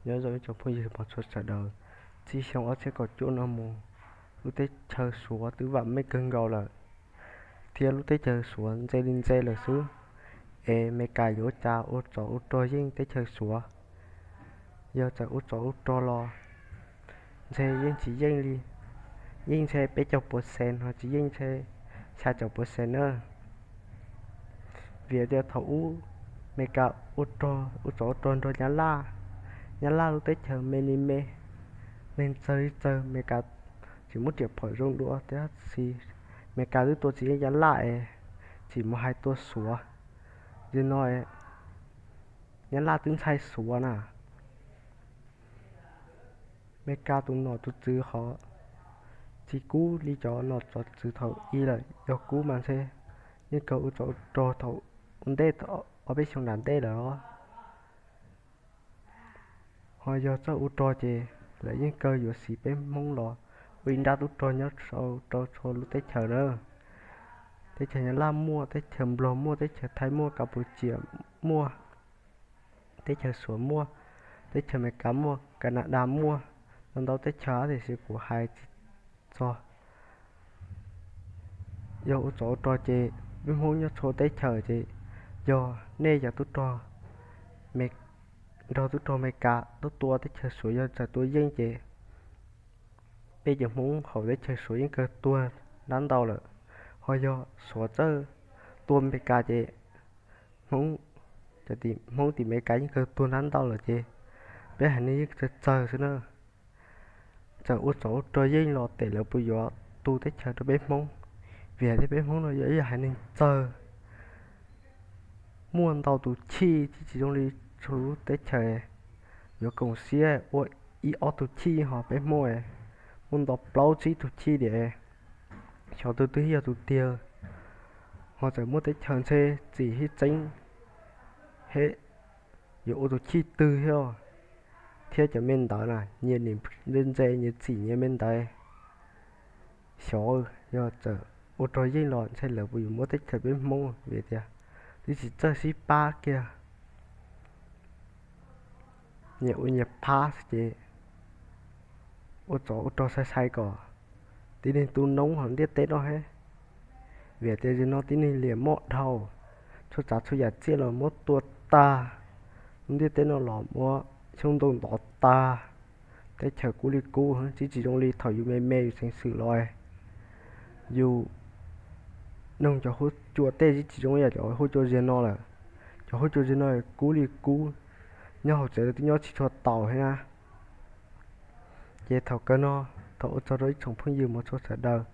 Nyob zoo ib tsoom phooj ywg mog txhua sawv daws, txij xyoo ob txhiab kaum cuaj no mus, lub teb chaws Suav twb vam meej kawg nkaus lawm, thiab lub teb chaws Suav ntse li ntse lawm xwb. Es Amelikas yuav ua cas ua tsov ua rog yeej teb chaws Suav? Yog txawm ua tsov ua rog los ntshe yeej tsis yeej li, yeej ntshe peb caug puas xees ho tsis yeej ntshe xya caum puas xees na. Vim tias thaum ub Amelikas ua rog, ua tsov ua rog nrog Nyab Laj, Nyab Laj lub teb chaws me li me, neeg txawg li txawg, Amelikas tsis muab riam phom zoo dua, tab sis Amelikas twb tua tsis yeej Nyab Laj es tsis mus hais tua Suav. Yog no Nyab Laj twb ntshai Suav na. Amelikas tus nom tus tswv hov tsis kub li cov nom cov tswv thaum ub lawm, yog kub mas ntshe yeej kawg ua tsov ua rog thaum ub ntej, ob peb xyoo nram ntej lawm os. Ho yog txawj ua rog ces lawv yeej kawg yuav siv peb Hmoob los ua ib nrab tub rog nyob rau txhua lub teb chaws na. Teb chaws Nyab Laj muaj, teb chaws Nplog muaj, teb chaws Thaib muaj, Kas Pus Cias muaj, teb chaws Suav muaj, teb chaws Amelikas muaj, Kanadas muaj, ntau ntau teb chaws tiam sis kuv hais tsis txog. Yog ua tsov ua rog ces peb Hmoob nyob txhua teb chaws ces yog nej cov tub rog, nrog tub rog Amelikas tuaj tua teb chaws Suav yog txawm tua yeej ces peb cov Hmoob hauv teb chaws Suav yeej kawg tuag nrab ntau lawm. Ho yog Suav txawj tua Amelikas ces Hmoob, cov tim Hmoob tim Amelikas yeej kawg tuag nrab ntau lawm ces peb haiv neeg yeej txawg txawg xwb na. Txawm ua tsov ua rog yeej los tes lawv puas yuav tu teb chaws rau peb Hmoob? Vim hais tias peb Hmoob no yog ib yam haiv neeg txawg, muaj ntau tus chij tsis tsis zoo li txhua lub teb chaws. Yuav koom siab ua ib ob tug chij ho peb Hmoob muaj ntau plaub tsib tug chij diam, xyov tus twg yog tus tiag. Ho txawm muaj teb chaws ntshe txim hib txeeb, he, yuav ua tus chij twg thiab, thiab cov me ntawv na nyias nim ntse ntse nyias txim nyias me ntawv. Xyov yog txawm ua rog yeej los ntshe lawv puas yuav muab teb chaws peb Hmoob vim tias twb tsis txawj sib pab kiag, nyias ua nyias phab xwb ces ua tsov ua rog sai sai kom tib neeg tu noob hauv ntiaj teb no he. Vim tias zaum no tib neeg liam moj dhau, txhua tsav txhua yam txiaj los muab tua tag, ntiaj teb no los muab xyoob ntoo ntov tag. Teb chaws kub li kub, tsis tsis zoo li thaum yus me me yus xeev xwm los yus noog cov huab cua tej tsis tsis zoo yam cov huab cua zaum no lawm. Cov huab cua zaum no kub li kub, nyob hauv tsev los twb nyob tsis tshua taus thiab na. Ces thaum kawg no, thov ua tsaug rau ib tsoom phooj ywg mog txhua sawv daws,